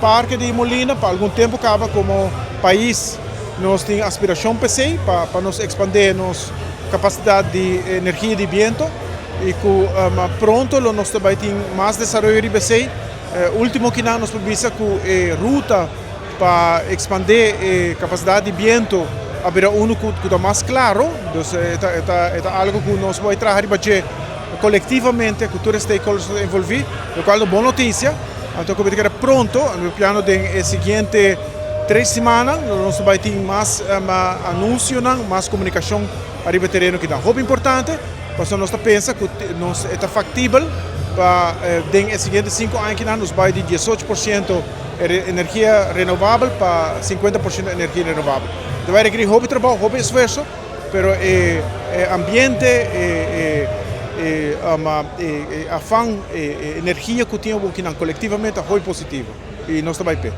parke di molina pa algun tempu kaba. Komo pais nos tin aspirashon p'esei pa nos ekspandé nos kapasidat di energia di biento i ku pronto lo nos ta bai tin mas desaroyo riba esei. Último kinan nos por bisa ku e ruta pa ekspandé e kapasidat di biento a bira unu ku ta mas klaro. Dus e ta algu ku nos bai traha riba dje kolektivamente ku tur e stakeholders ku ta envolví, lokual ta un bon notisia. Anto ku mi ta kere pronto, mi piano den e siguiente 3 simannan nos bai tin mas anunsionan, mas komunikashon ariba e tereno ku ta hopi importante, pasobra nos ta pensa ku nos ta faktibel pa den e siguiente 5 añanan nos bai di 18% energia renovabel pa 50% energia renovabel. Ta bai rekerí hopi trabou, hopi esfuerso, pero e ambiente, e afan, e energia ku tin akinan kolektivamente ta hopi positivo i nos ta bai p'e.